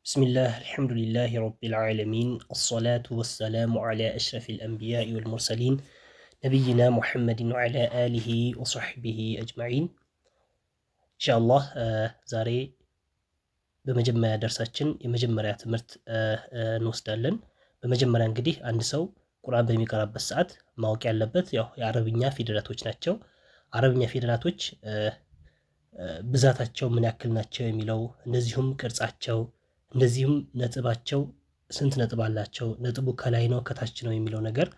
ብስሚላህ አልሐምዱሊላሂ ረቢል ዓለሚን አሰላቱ ወሰላሙ ዐላ አሽረፊል አንቢያኢ ወልሙርሰሊን ነቢይና ሙሐመድን ወዐላ አሊሂ ወሰሕቢሂ አጅማዒን። ኢንሻአላህ ዛሬ በመጀመሪያ ደርሳችን የመጀመሪያ ትምህርት እንወስዳለን። በመጀመሪያ እንግዲህ አንድ ሰው ቁርአን በሚቀራበት ሰዓት ማወቅ ያለበት ያው የአረብኛ ፊደላቶች ናቸው። አረብኛ ፊደላቶች ብዛታቸው ምን ያክል ናቸው የሚለው፣ እንደዚሁም ቅርጻቸው፣ እንደዚሁም ነጥባቸው ስንት ነጥብ አላቸው፣ ነጥቡ ከላይ ነው ከታች ነው የሚለው ነገር፣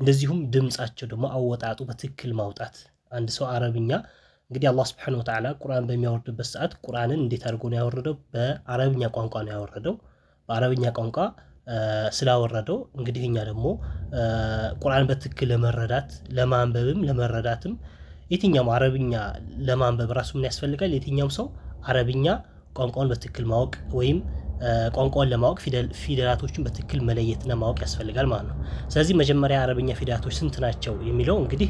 እንደዚሁም ድምፃቸው ደግሞ አወጣጡ በትክክል ማውጣት። አንድ ሰው አረብኛ እንግዲህ አላህ ሱብሓነሁ ወተዓላ ቁርአን በሚያወርድበት ሰዓት ቁርአንን እንዴት አድርጎ ነው ያወረደው? በአረብኛ ቋንቋ ነው ያወረደው። በአረብኛ ቋንቋ ስላወረደው እንግዲህ እኛ ደግሞ ቁርአን በትክክል ለመረዳት፣ ለማንበብም ለመረዳትም፣ የትኛውም አረብኛ ለማንበብ ራሱ ምን ያስፈልጋል? የትኛውም ሰው አረብኛ ቋንቋውን በትክክል ማወቅ ወይም ቋንቋውን ለማወቅ ፊደላቶችን በትክክል መለየትና ማወቅ ያስፈልጋል ማለት ነው። ስለዚህ መጀመሪያ አረብኛ ፊደላቶች ስንት ናቸው የሚለው፣ እንግዲህ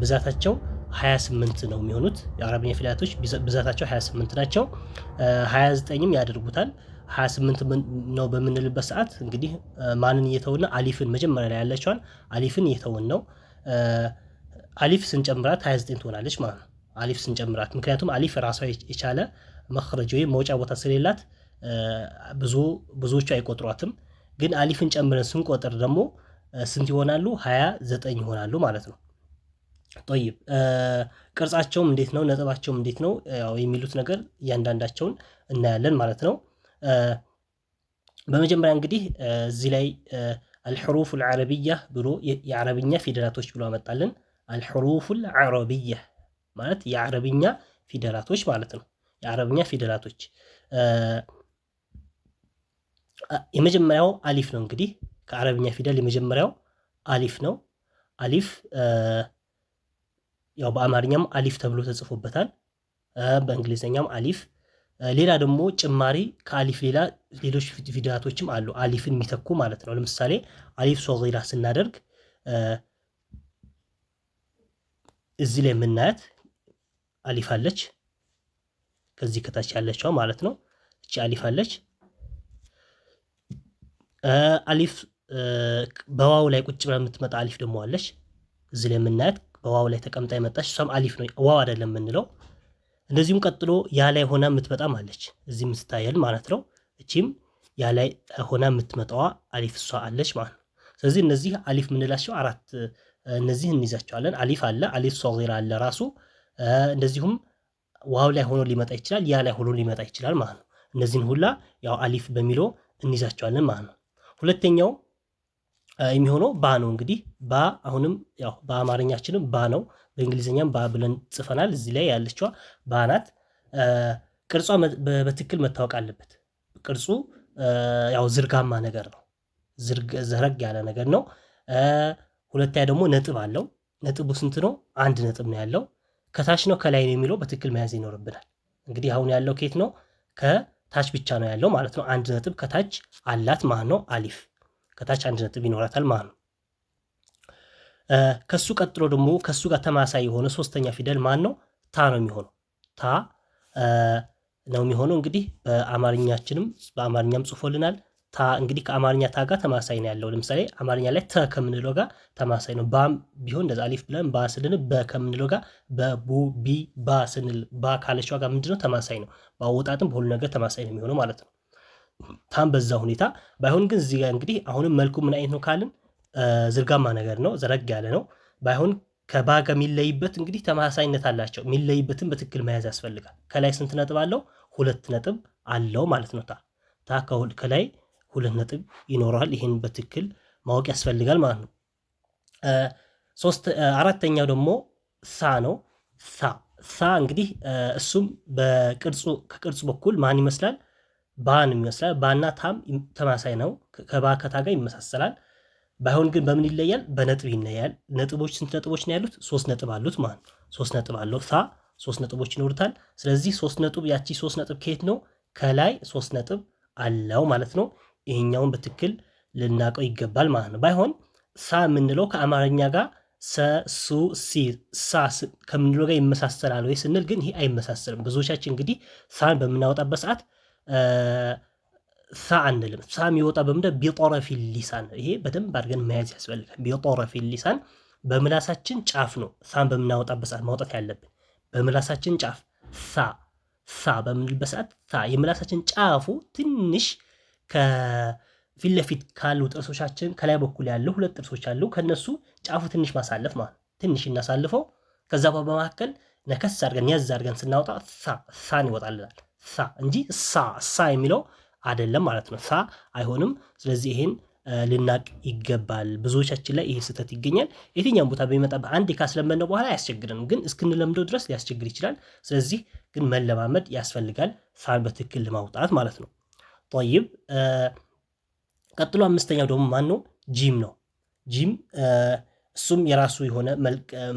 ብዛታቸው 28 ነው የሚሆኑት። የአረብኛ ፊደላቶች ብዛታቸው 28 ናቸው። 29ም ያደርጉታል። 28 ነው በምንልበት ሰዓት እንግዲህ ማንን እየተውን? አሊፍን፣ መጀመሪያ ላይ ያለችዋን አሊፍን እየተውን ነው። አሊፍ ስንጨምራት 29 ትሆናለች ማለት ነው። አሊፍ ስንጨምራት፣ ምክንያቱም አሊፍ ራሷ የቻለ መኽረጅ ወይም መውጫ ቦታ ስለሌላት ብዙ ብዙዎቹ አይቆጥሯትም። ግን አሊፍን ጨምረን ስንቆጥር ደግሞ ስንት ይሆናሉ? 29 ይሆናሉ ማለት ነው። ጠይብ፣ ቅርጻቸውም እንዴት ነው? ነጥባቸውም እንዴት ነው? ያው የሚሉት ነገር እያንዳንዳቸውን እናያለን ማለት ነው። በመጀመሪያ እንግዲህ እዚህ ላይ አልሑሩፍ አልዓረቢያ ብሎ የአረብኛ ፊደላቶች ብሎ አመጣልን። አልሑሩፍ አልዓረቢያ ማለት የአረብኛ ፊደላቶች ማለት ነው። የአረብኛ ፊደላቶች የመጀመሪያው አሊፍ ነው። እንግዲህ ከአረብኛ ፊደል የመጀመሪያው አሊፍ ነው። አሊፍ ያው በአማርኛም አሊፍ ተብሎ ተጽፎበታል። በእንግሊዝኛም አሊፍ። ሌላ ደግሞ ጭማሪ ከአሊፍ ሌላ ሌሎች ፊደላቶችም አሉ፣ አሊፍን የሚተኩ ማለት ነው። ለምሳሌ አሊፍ ሶጊራ ስናደርግ እዚህ ላይ የምናያት አሊፍ አለች። ከዚህ ከታች ያለችዋ ማለት ነው። እቺ አሊፍ አለች። አሊፍ በዋው ላይ ቁጭ ብላ የምትመጣ አሊፍ ደግሞ አለች። እዚህ ላይ የምናያት በዋው ላይ ተቀምጣ የመጣች እሷም አሊፍ ነው፣ ዋው አይደለም የምንለው። እንደዚሁም ቀጥሎ ያ ላይ ሆና የምትመጣም አለች፣ እዚህ የምትታየል ማለት ነው። እቺም ያ ላይ ሆና የምትመጣዋ አሊፍ እሷ አለች ማለት ነው። ስለዚህ እነዚህ አሊፍ የምንላቸው አራት እነዚህ እንይዛቸዋለን። አሊፍ አለ፣ አሊፍ ሶጊራ አለ ራሱ፣ እንደዚሁም ዋው ላይ ሆኖ ሊመጣ ይችላል፣ ያ ላይ ሆኖ ሊመጣ ይችላል ማለት ነው። እነዚህን ሁላ ያው አሊፍ በሚለው እንይዛቸዋለን ማለት ነው። ሁለተኛው የሚሆነው ባ ነው። እንግዲህ ባ አሁንም ያው በአማርኛችንም ባ ነው፣ በእንግሊዝኛም ባ ብለን ጽፈናል። እዚህ ላይ ያለችዋ ባ ናት። ቅርጿ በትክክል መታወቅ አለበት። ቅርጹ ያው ዝርጋማ ነገር ነው፣ ዘረግ ያለ ነገር ነው። ሁለተኛ ደግሞ ነጥብ አለው። ነጥቡ ስንት ነው? አንድ ነጥብ ነው ያለው። ከታች ነው ከላይ ነው የሚለው በትክክል መያዝ ይኖርብናል። እንግዲህ አሁን ያለው ከየት ነው? ከታች ብቻ ነው ያለው ማለት ነው። አንድ ነጥብ ከታች አላት ማለት ነው። አሊፍ ከታች አንድ ነጥብ ይኖራታል ማለት ነው። ከሱ ቀጥሎ ደግሞ ከሱ ጋር ተማሳይ የሆነ ሶስተኛ ፊደል ማን ነው? ታ ነው የሚሆነው። ታ ነው የሚሆነው። እንግዲህ በአማርኛችንም በአማርኛም ጽፎልናል። ታ እንግዲህ ከአማርኛ ታ ጋር ተማሳይ ነው ያለው። ለምሳሌ አማርኛ ላይ ተ ከምንለው ጋር ተማሳይ ነው። ባም ቢሆን እንደዛ አሊፍ ብለን ባ ስንል በ ከምንለው ጋር፣ በቡ ቢ ባ ስንል ባ ካለችዋ ጋር ምንድነው? ተማሳይ ነው። በአወጣጥም በሁሉ ነገር ተማሳይ ነው የሚሆነው ማለት ነው። ታም በዛ ሁኔታ ባይሆን ግን እዚህ ጋር እንግዲህ አሁንም መልኩ ምን አይነት ነው ካልን ዝርጋማ ነገር ነው፣ ዘረግ ያለ ነው። ባይሆን ከባ ጋር የሚለይበት እንግዲህ ተመሳሳይነት አላቸው። የሚለይበትን በትክክል መያዝ ያስፈልጋል። ከላይ ስንት ነጥብ አለው? ሁለት ነጥብ አለው ማለት ነው። ታ ታ ከላይ ሁለት ነጥብ ይኖረዋል። ይህን በትክክል ማወቅ ያስፈልጋል ማለት ነው። ሶስት አራተኛው ደግሞ ሳ ነው። ሳ ሳ እንግዲህ እሱም በቅርጹ ከቅርጹ በኩል ማን ይመስላል? ባን ይመስላል። ባና ታም ተመሳሳይ ነው። ከባ ከታ ጋር ይመሳሰላል። ባይሆን ግን በምን ይለያል? በነጥብ ይለያል። ነጥቦች ስንት ነጥቦች ነው ያሉት? ሶስት ነጥብ አሉት ማለት ነው። ሶስት ነጥብ አለው ሳ፣ ሶስት ነጥቦች ይኖሩታል። ስለዚህ ሶስት ነጥብ፣ ያቺ ሶስት ነጥብ ከየት ነው? ከላይ ሶስት ነጥብ አለው ማለት ነው። ይሄኛውን በትክክል ልናውቀው ይገባል ማለት ነው። ባይሆን ሳ የምንለው ከአማርኛ ጋር ሰ ሱ ሲ ሳ ከምንለው ጋር ይመሳሰላል ወይ ስንል ግን ይሄ አይመሳሰልም። ብዙዎቻችን እንግዲህ ሳን በምናወጣበት ሰዓት ሳ አንልም። ሳ የሚወጣ በምንድን بطرف اللسان። ይሄ በደንብ አድርገን መያዝ ያስፈልጋል። بطرف اللسان በምላሳችን ጫፍ ነው ሳን በምናወጣበት ሰዓት ማውጣት ያለብን በምላሳችን ጫፍ ሳ ሳ በምንልበት ሰዓት ሳ የምላሳችን ጫፉ ትንሽ ከፊት ለፊት ካሉ ጥርሶቻችን ከላይ በኩል ያሉ ሁለት ጥርሶች አሉ። ከነሱ ጫፉ ትንሽ ማሳለፍ ማለት ትንሽ እናሳልፈው። ከዛ በመካከል ነከስ አድርገን ያዝ አድርገን ስናወጣ ሳ ሳን ይወጣልናል። ሳ እንጂ ሳ ሳ የሚለው አይደለም ማለት ነው። ሳ አይሆንም። ስለዚህ ይሄን ልናቅ ይገባል። ብዙዎቻችን ላይ ይሄ ስህተት ይገኛል። የትኛውም ቦታ በሚመጣ አንዴ ካስለመድነው በኋላ አያስቸግረንም፣ ግን እስክንለምደው ድረስ ሊያስቸግር ይችላል። ስለዚህ ግን መለማመድ ያስፈልጋል፣ ሳን በትክክል ለማውጣት ማለት ነው። طيب ቀጥሎ አምስተኛው ደግሞ ማን ነው? ጂም ነው። ጂም እሱም የራሱ የሆነ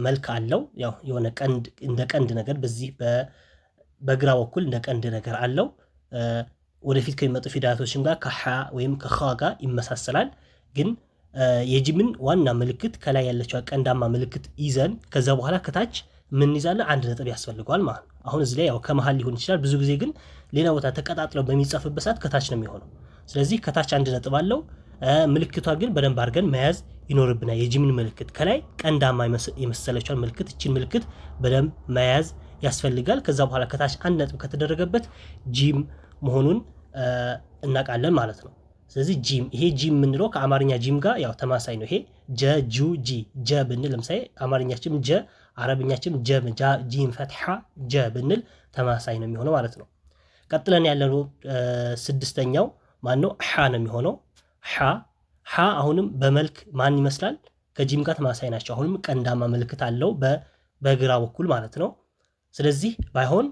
መልክ አለው። ያው የሆነ ቀንድ እንደ ቀንድ ነገር በዚህ በግራ በኩል እንደ ቀንድ ነገር አለው። ወደፊት ከሚመጡ ፊደላቶችም ጋር ከሓ ወይም ከኻ ጋር ይመሳሰላል። ግን የጂምን ዋና ምልክት ከላይ ያለችው ቀንዳማ ምልክት ይዘን ከዛ በኋላ ከታች ምን ይዛለን? አንድ ነጥብ ያስፈልገዋል ማለት ነው። አሁን እዚህ ላይ ያው ከመሀል ሊሆን ይችላል። ብዙ ጊዜ ግን ሌላ ቦታ ተቀጣጥለው በሚጻፍበት ሰዓት ከታች ነው የሚሆነው። ስለዚህ ከታች አንድ ነጥብ አለው። ምልክቷ ግን በደንብ አድርገን መያዝ ይኖርብናል። የጂምን ምልክት ከላይ ቀንዳማ የመሰለቿን ምልክት እችን ምልክት በደንብ መያዝ ያስፈልጋል። ከዛ በኋላ ከታች አንድ ነጥብ ከተደረገበት ጂም መሆኑን እናውቃለን ማለት ነው። ስለዚህ ጂም ይሄ ጂም የምንለው ከአማርኛ ጂም ጋር ያው ተማሳይ ነው። ይሄ ጀ ጁ ጂ ጀ ብንል ለምሳሌ አማርኛችንም ጀ አረብኛችንም ጀ ጂም ፈትሓ ጀ ብንል ተማሳይ ነው የሚሆነው ማለት ነው። ቀጥለን ያለነው ስድስተኛው ማን ነው? ሓ ነው የሚሆነው። ሓ ሓ አሁንም በመልክ ማን ይመስላል? ከጂም ጋር ተማሳይ ናቸው። አሁንም ቀንዳማ ምልክት አለው በግራ በኩል ማለት ነው። ስለዚህ ባይሆን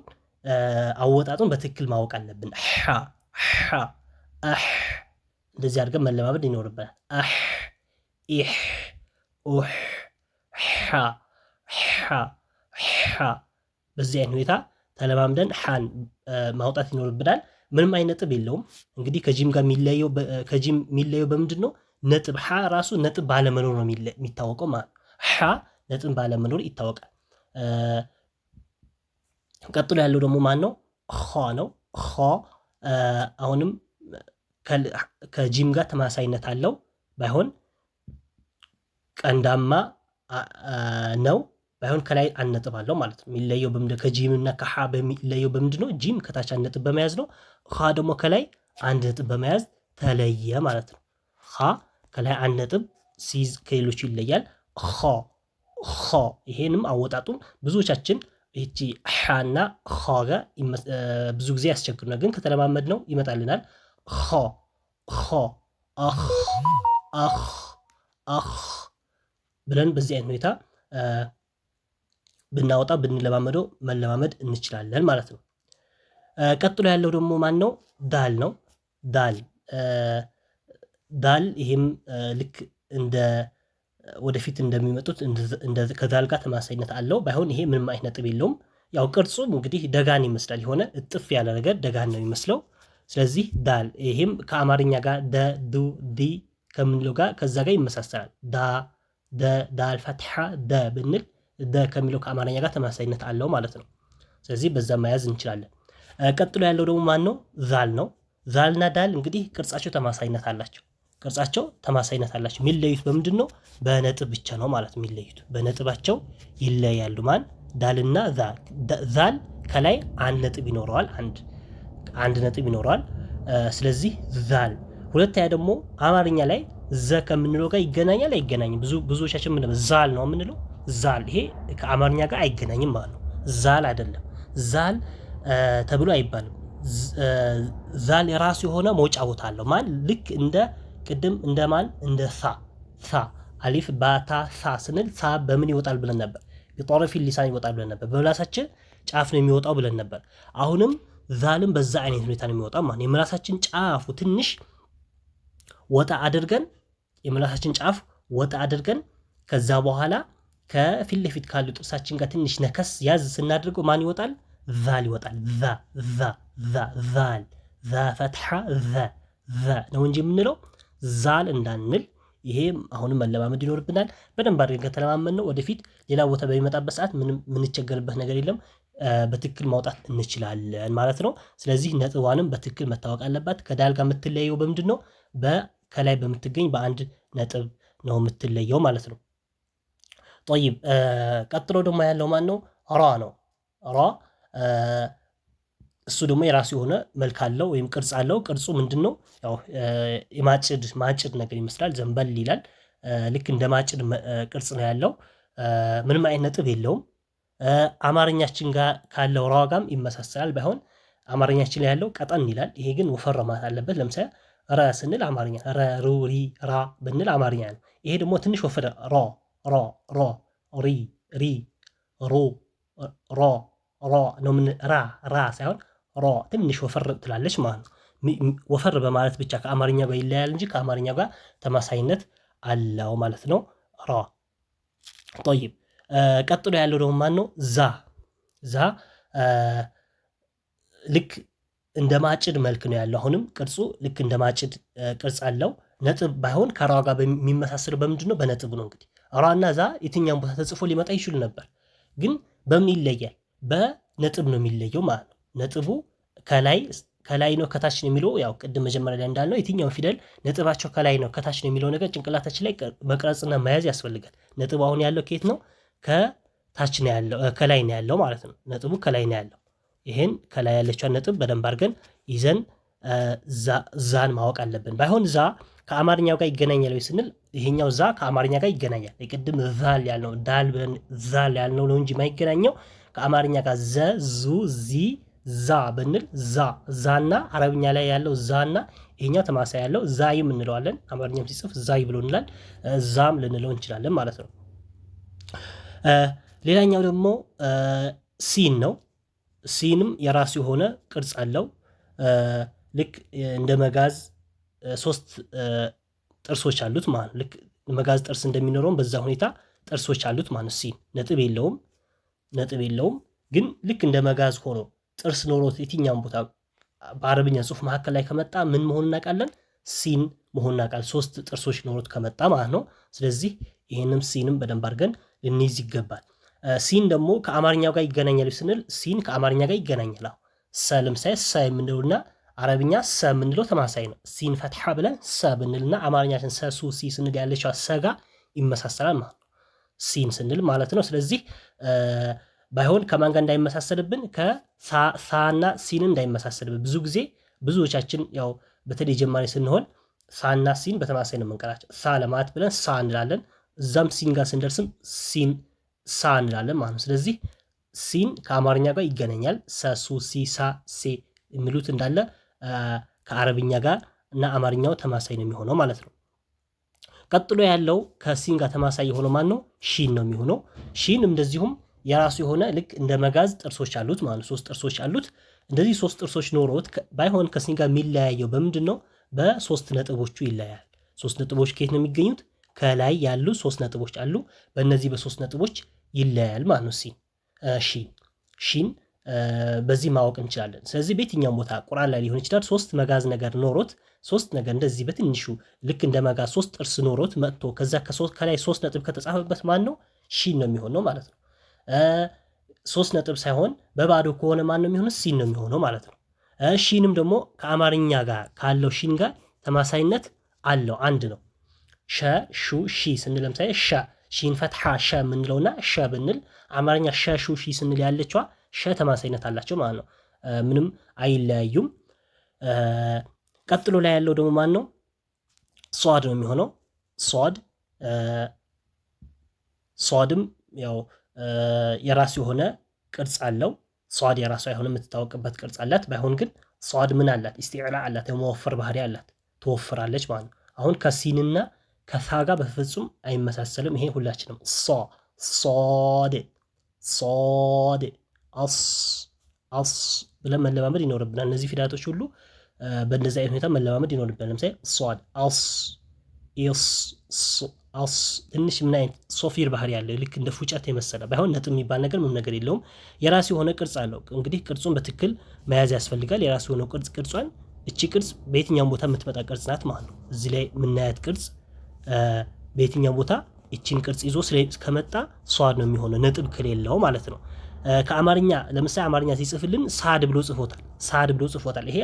አወጣጡን በትክክል ማወቅ አለብን። ሓ ሓ አሕ እንደዚህ አድርገን መለማመድ ይኖርብናል። አሕ ኢሕ ኡሕ ሓ ሓ ሓ በዚህ አይነት ሁኔታ ተለማምደን ሓን ማውጣት ይኖርብናል። ምንም አይነት ነጥብ የለውም። እንግዲህ ከጂም ጋር የሚለየው ከጂም የሚለየው በምንድን ነው? ነጥብ ሓ ራሱ ነጥብ ባለመኖር ነው የሚታወቀው ማለት ነው። ሓ ነጥብ ባለመኖር ይታወቃል። ቀጥሎ ያለው ደግሞ ማን ነው? ኸ ነው። ኸ አሁንም ከጂም ጋር ተመሳሳይነት አለው። ባይሆን ቀንዳማ ነው። ባይሆን ከላይ አንድ ነጥብ አለው ማለት ነው። የሚለየው በምንድን ከጂም እና ከሓ በሚለየው በምንድን ነው? ጂም ከታች አንድ ነጥብ በመያዝ ነው። ኸ ደግሞ ከላይ አንድ ነጥብ በመያዝ ተለየ ማለት ነው። ኸ ከላይ አንድ ነጥብ ሲይዝ ከሌሎቹ ይለያል። ኸ ኸ ይሄንም አወጣጡም ብዙዎቻችን ይቺ ሓና ኸ ጋር ብዙ ጊዜ ያስቸግሩናል፣ ግን ከተለማመድ ነው ይመጣልናል። ኸ ኸ አኽ አኽ አኽ ብለን በዚህ አይነት ሁኔታ ብናወጣ ብንለማመደው መለማመድ እንችላለን ማለት ነው። ቀጥሎ ያለው ደግሞ ማን ነው? ዳል ነው። ዳል ዳል ይሄም ልክ እንደ ወደፊት እንደሚመጡት ከዛል ጋር ተመሳሳይነት አለው። ባይሆን ይሄ ምንም አይነት ነጥብ የለውም። ያው ቅርጹ እንግዲህ ደጋን ይመስላል። የሆነ እጥፍ ያለ ነገር ደጋን ነው የሚመስለው። ስለዚህ ዳል ይሄም ከአማርኛ ጋር ደ ዱ ዲ ከምንለው ጋር ከዛ ጋር ይመሳሰላል። ዳ ደ ዳል ፈትሓ ደ ብንል ደ ከሚለው ከአማርኛ ጋር ተመሳሳይነት አለው ማለት ነው። ስለዚህ በዛ መያዝ እንችላለን። ቀጥሎ ያለው ደግሞ ማን ነው? ዛል ነው። ዛልና ዳል እንግዲህ ቅርጻቸው ተመሳሳይነት አላቸው። ቅርጻቸው ተመሳሳይነት አላቸው። የሚለዩት በምንድን ነው? በነጥብ ብቻ ነው ማለት ነው። የሚለዩት በነጥባቸው ይለያሉ። ማን? ዳልና ዛል። ዛል ከላይ አንድ ነጥብ ይኖረዋል። አንድ ነጥብ ይኖረዋል። ስለዚህ ዛል። ሁለተኛ ደግሞ አማርኛ ላይ ዘ ከምንለው ጋር ይገናኛል አይገናኝም? ብዙዎቻችን ምንድነው ዛል ነው የምንለው። ዛል ይሄ ከአማርኛ ጋር አይገናኝም ማለት ነው። ዛል አይደለም፣ ዛል ተብሎ አይባልም። ዛል የራሱ የሆነ መውጫ ቦታ አለው። ማን ልክ እንደ ቅድም እንደ ማን እንደ ሳ ሳ አሊፍ ባታ ሳ ስንል ሳ በምን ይወጣል ብለን ነበር? بطرف اللسان ይወጣል ብለን ነበር። በምላሳችን ጫፍ ነው የሚወጣው ብለን ነበር። አሁንም ዛልም በዛ አይነት ሁኔታ ነው የሚወጣው ማለት የምላሳችን ጫፉ ትንሽ ወጣ አድርገን የምላሳችን ጫፍ ወጣ አድርገን ከዛ በኋላ ከፊት ለፊት ካሉ ጥርሳችን ጋር ትንሽ ነከስ ያዝ ስናደርገው ማን ይወጣል? ዛል ይወጣል። ዛ ዛ ዛ ዛል ዛ ፈትሓ ዘ ዘ ነው እንጂ የምንለው ዛል እንዳንል። ይሄ አሁንም መለማመድ ይኖርብናል። በደንብ አድርገን ከተለማመድ ነው ወደፊት ሌላ ቦታ በሚመጣበት ሰዓት ምንም የምንቸገርበት ነገር የለም። በትክክል ማውጣት እንችላለን ማለት ነው። ስለዚህ ነጥቧንም በትክክል መታወቅ አለባት። ከዳል ጋር የምትለየው በምንድን ነው? ከላይ በምትገኝ በአንድ ነጥብ ነው የምትለየው ማለት ነው። ጠይብ ቀጥሎ ደግሞ ያለው ማን ነው? ራ ነው። ራ እሱ ደግሞ የራሱ የሆነ መልክ አለው ወይም ቅርጽ አለው። ቅርጹ ምንድን ነው? ያው የማጭድ ማጭድ ነገር ይመስላል። ዘንበል ይላል። ልክ እንደ ማጭድ ቅርጽ ነው ያለው። ምንም አይነት ነጥብ የለውም። አማርኛችን ጋር ካለው ራ ጋርም ይመሳሰላል። ባይሆን አማርኛችን ላይ ያለው ቀጠን ይላል። ይሄ ግን ወፈር ማለት አለበት። ለምሳሌ ረ ስንል አማርኛ ረ፣ ሩ፣ ሪ፣ ራ ብንል አማርኛ ነው። ይሄ ደግሞ ትንሽ ወፈረ ሮ ሮ ሮ ሪ ሪ ሮ ሮ ሮ ነው። ምን ራ ራ ሳይሆን ሮ ትንሽ ወፈር ትላለች ማለት ነው። ወፈር በማለት ብቻ ከአማርኛ ጋር ይለያል እንጂ ከአማርኛ ጋር ተመሳሳይነት አለው ማለት ነው። ራ ጠይብ ቀጥሎ ያለው ደግሞ ማን ነው? ዛ ዛ ልክ እንደ ማጭድ መልክ ነው ያለው። አሁንም ቅርጹ ልክ እንደ ማጭድ ቅርጽ አለው። ነጥብ ባይሆን ከራ ጋር የሚመሳሰለው በምንድን ነው? በነጥብ ነው። እንግዲህ ራ እና ዛ የትኛውን ቦታ ተጽፎ ሊመጣ ይችሉ ነበር፣ ግን በምን ይለያል? በነጥብ ነው የሚለየው ማለት ነው። ነጥቡ ከላይ ከላይ ነው ከታች ነው የሚለው ያው ቅድም መጀመሪያ ላይ እንዳልነው የትኛውን ፊደል ነጥባቸው ከላይ ነው ከታች ነው የሚለው ነገር ጭንቅላታችን ላይ መቅረጽና መያዝ ያስፈልጋል። ነጥቡ አሁን ያለው ከየት ነው? ከታች ነው ያለው፣ ከላይ ነው ያለው ማለት ነው። ነጥቡ ከላይ ነው ያለው። ይሄን ከላይ ያለችዋን ነጥብ በደንብ አድርገን ይዘን ዛን ማወቅ አለብን። ባይሆን ዛ ከአማርኛው ጋር ይገናኛል ወይ ስንል ይሄኛው ዛ ከአማርኛ ጋር ይገናኛል። የቅድም ዛል ያልነው ዳል ብለን ዛል ያልነው ነው እንጂ የማይገናኘው ከአማርኛ ጋር ዘ ዙ ዚ ዛ ብንል ዛ ዛና አረብኛ ላይ ያለው ዛና ይሄኛው ተማሳይ ያለው ዛይም እንለዋለን። አማርኛም ሲጽፍ ዛይ ብሎ እንላል። ዛም ልንለው እንችላለን ማለት ነው። ሌላኛው ደግሞ ሲን ነው። ሲንም የራሱ የሆነ ቅርጽ አለው። ልክ እንደ መጋዝ ሶስት ጥርሶች አሉት ማለት ነው። ልክ መጋዝ ጥርስ እንደሚኖረውም በዛ ሁኔታ ጥርሶች አሉት ማለት ነው። ሲን ነጥብ የለውም፣ ነጥብ የለውም። ግን ልክ እንደ መጋዝ ሆኖ ጥርስ ኖሮት የትኛውም ቦታ በአረብኛ ጽሑፍ መካከል ላይ ከመጣ ምን መሆን እናውቃለን? ሲን መሆን እናውቃለን። ሶስት ጥርሶች ኖሮት ከመጣ ማለት ነው። ስለዚህ ይህንም ሲንም በደንብ አድርገን ልንይዝ ይገባል። ሲን ደግሞ ከአማርኛው ጋር ይገናኛል ስንል ሲን ከአማርኛ ጋር ይገናኛል። አዎ ሰ ለምሳሌ ሰ የምንለውና አረብኛ ሰ የምንለው ተመሳሳይ ነው። ሲን ፈትሐ ብለን ሰ ብንልና አማርኛችን ሰ ሱ ሲ ስንል ያለችው ሰ ጋር ይመሳሰላል ማለት ነው። ሲን ስንል ማለት ነው። ስለዚህ ባይሆን ከማን ጋር እንዳይመሳሰልብን ከሳና ሲን እንዳይመሳሰልብን። ብዙ ጊዜ ብዙዎቻችን ያው በተለይ ጀማሪ ስንሆን ሳና ሲን በተመሳሳይ ነው የምንቀራቸው። ሳ ለማለት ብለን ሳ እንላለን። እዛም ሲን ጋር ስንደርስም ሲን ሳ እንላለን ማለት ነው። ስለዚህ ሲን ከአማርኛ ጋር ይገናኛል። ሰ ሱ ሲ ሳ ሴ የሚሉት እንዳለ ከአረብኛ ጋር እና አማርኛው ተመሳሳይ ነው የሚሆነው ማለት ነው። ቀጥሎ ያለው ከሲን ጋር ተመሳሳይ የሆነው ማን ነው? ሺን ነው የሚሆነው። ሺን እንደዚሁም የራሱ የሆነ ልክ እንደ መጋዝ ጥርሶች አሉት ማለት ነው። ሶስት ጥርሶች አሉት። እንደዚህ ሶስት ጥርሶች ኖሮት ባይሆን ከሲን ጋር የሚለያየው በምንድን ነው? በሶስት ነጥቦቹ ይለያል። ሶስት ነጥቦች ከየት ነው የሚገኙት? ከላይ ያሉ ሶስት ነጥቦች አሉ። በእነዚህ በሶስት ነጥቦች ይለያል ማለት ነው። ሲን ሺን ሺን በዚህ ማወቅ እንችላለን። ስለዚህ በየትኛውም ቦታ ቁርአን ላይ ሊሆን ይችላል ሶስት መጋዝ ነገር ኖሮት ሶስት ነገር እንደዚህ በትንሹ ልክ እንደ መጋዝ ሶስት ጥርስ ኖሮት መጥቶ ከዛ ከላይ ሶስት ነጥብ ከተጻፈበት ማን ነው? ሺን ነው የሚሆነው ማለት ነው። ሶስት ነጥብ ሳይሆን በባዶ ከሆነ ማን ነው የሚሆነው? ሲን ነው የሚሆነው ማለት ነው። ሺንም ደግሞ ከአማርኛ ጋር ካለው ሺን ጋር ተመሳሳይነት አለው፣ አንድ ነው። ሸ ሹ ሺ ስንል ለምሳሌ ሸ ሺን ፈትሐ ሸ የምንለውና ሸ ብንል አማርኛ ሸ ሹ ሺ ስንል ያለችዋ ሸ ተመሳሳይነት አላቸው ማለት ነው። ምንም አይለያዩም። ቀጥሎ ላይ ያለው ደግሞ ማን ነው? ሷድ ነው የሚሆነው። ሷድ ሷድም ያው የራሱ የሆነ ቅርጽ አለው። ሷድ የራሷ የሆነ የምትታወቅበት ቅርጽ አላት። ባይሆን ግን ሷድ ምን አላት? ኢስቲዕላ አላት፣ የመወፈር ባህሪ አላት፣ ትወፍራለች ማለት ነው። አሁን ከሲንና ከሳ ጋር በፍጹም አይመሳሰልም። ይሄ ሁላችንም ሷ ሷድ ሷድ አስ አስ ብለን መለማመድ ይኖርብናል። እነዚህ ፊደላቶች ሁሉ በእንደዚህ አይነት ሁኔታ መለማመድ ይኖርብናል። ለምሳሌ ሷድ አስ ኢስ አስ ትንሽ ምን አይነት ሶፊር ባህሪ ያለው ልክ እንደ ፉጨት የመሰለ ባይሆን ነጥብ የሚባል ነገር ምንም ነገር የለውም። የራሱ የሆነ ቅርጽ አለው። እንግዲህ ቅርጹን በትክክል መያዝ ያስፈልጋል። የራሱ የሆነ ቅርጽ ቅርጿን እቺ ቅርጽ በየትኛውም ቦታ የምትመጣ ቅርጽ ናት ማለት ነው። እዚህ ላይ የምናያት ቅርጽ በየትኛው ቦታ እቺን ቅርጽ ይዞ ከመጣ ሷድ ነው የሚሆነው ነጥብ ከሌለው ማለት ነው። ከአማርኛ ለምሳሌ አማርኛ ሲጽፍልን ሳድ ብሎ ጽፎታል። ሳድ ብሎ ጽፎታል። ይሄ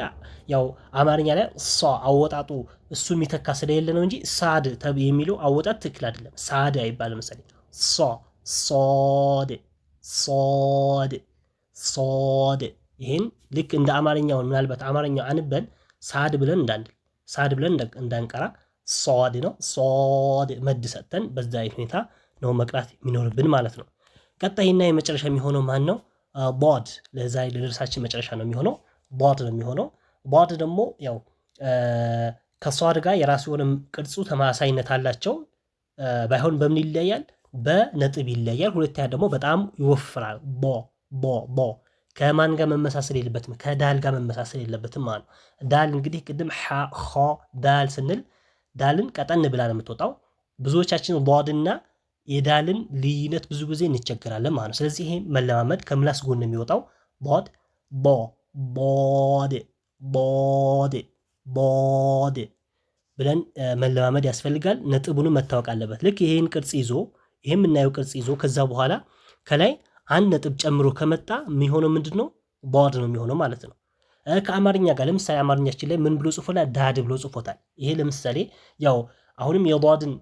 ያው አማርኛ ላይ ሷ አወጣጡ እሱ የሚተካ ስለሌለ ነው እንጂ ሳድ የሚለው አወጣጥ ትክክል አይደለም። ሳድ አይባልም። ለምሳሌ ሷ ሶድ ሶድ ሶድ ይሄን ልክ እንደ አማርኛውን ምናልባት አማርኛው አንበን ሳድ ብለን እንዳንል ሳድ ብለን እንዳንቀራ ሶድ ነው። ሶድ መድ ሰጥተን በዛ አይነት ሁኔታ ነው መቅራት የሚኖርብን ማለት ነው። ቀጣይና የመጨረሻ የሚሆነው ማን ነው? ዷድ። ለዛሬ ለደርሳችን መጨረሻ ነው የሚሆነው፣ ዷድ ነው የሚሆነው። ዷድ ደግሞ ያው ከሷድ ጋር የራሱ የሆነ ቅርጹ ተመሳሳይነት አላቸው። ባይሆን በምን ይለያል? በነጥብ ይለያል። ሁለተኛ ደግሞ በጣም ይወፍራል። ቦ ቦ ቦ ከማን ጋር መመሳሰል የለበትም? ከዳል ጋር መመሳሰል የለበትም ማለት ነው። ዳል እንግዲህ ቅድም ሐ ኸ ዳል ስንል ዳልን ቀጠን ብላ ነው የምትወጣው። ብዙዎቻችን ዷድና የዳልን ልዩነት ብዙ ጊዜ እንቸገራለን ማለት ነው። ስለዚህ ይሄ መለማመድ ከምላስ ጎን የሚወጣው ዷድ ቦ ቦድ ቦድ ቦድ ብለን መለማመድ ያስፈልጋል። ነጥቡንም መታወቅ አለበት። ልክ ይሄን ቅርጽ ይዞ ይሄ የምናየው ቅርጽ ይዞ ከዛ በኋላ ከላይ አንድ ነጥብ ጨምሮ ከመጣ የሚሆነው ምንድነው? ዷድ ነው የሚሆነው ማለት ነው። ከአማርኛ ጋር ለምሳሌ አማርኛችን ላይ ምን ብሎ ጽፎታል? ዳድ ብሎ ጽፎታል። ይሄ ለምሳሌ ያው አሁንም የዷድን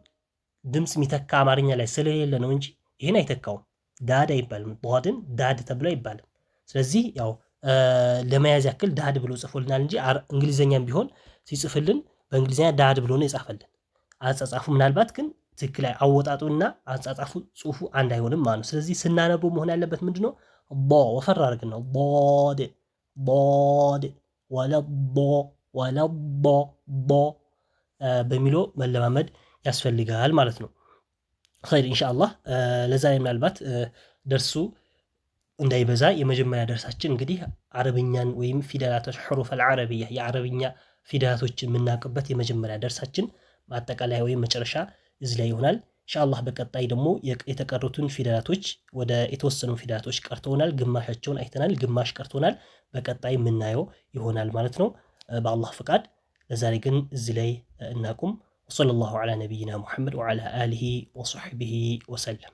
ድምጽ የሚተካ አማርኛ ላይ ስለሌለ ነው እንጂ ይሄን አይተካውም። ዳድ አይባልም። ዷድን ዳድ ተብሎ አይባልም። ስለዚህ ያው ለመያዝ ያክል ዳድ ብሎ ጽፎልናል እንጂ እንግሊዘኛም ቢሆን ሲጽፍልን በእንግሊዘኛ ዳድ ብሎ ነው የጻፈልን። አጻጻፉ ምናልባት ግን ትክክል አወጣጡና አጻጻፉ ጽሁፉ አንድ አይሆንም ማለት ነው። ስለዚህ ስናነበው መሆን ያለበት ምንድነው? ቦ ወፈር አድርገን ነው። ቦድ ቦድ ወለ ቦ ወለ ቦ ቦ በሚለው መለማመድ ያስፈልጋል ማለት ነው። ኸይር ኢንሻአላህ ለዛሬ ምናልባት ደርሱ እንዳይበዛ የመጀመሪያ ደርሳችን እንግዲህ አረብኛን ወይም ፊደላቶች ሑሩፍ አልዓረቢያ የአረብኛ ፊደላቶችን የምናውቅበት የመጀመሪያ ደርሳችን ማጠቃለያ ወይም መጨረሻ እዚህ ላይ ይሆናል። ኢንሻአላህ በቀጣይ ደግሞ የተቀሩትን ፊደላቶች ወደ የተወሰኑ ፊደላቶች ቀርተውናል። ግማሻቸውን አይተናል፣ ግማሽ ቀርተውናል። በቀጣይ የምናየው ይሆናል ማለት ነው በአላህ ፍቃድ። ለዛሬ ግን እዚህ ላይ እናቁም። ወሰለላሁ ዐላ ነቢይና ሙሐመድ ወዐላ አሊሂ ወሰሕቢሂ ወሰለም።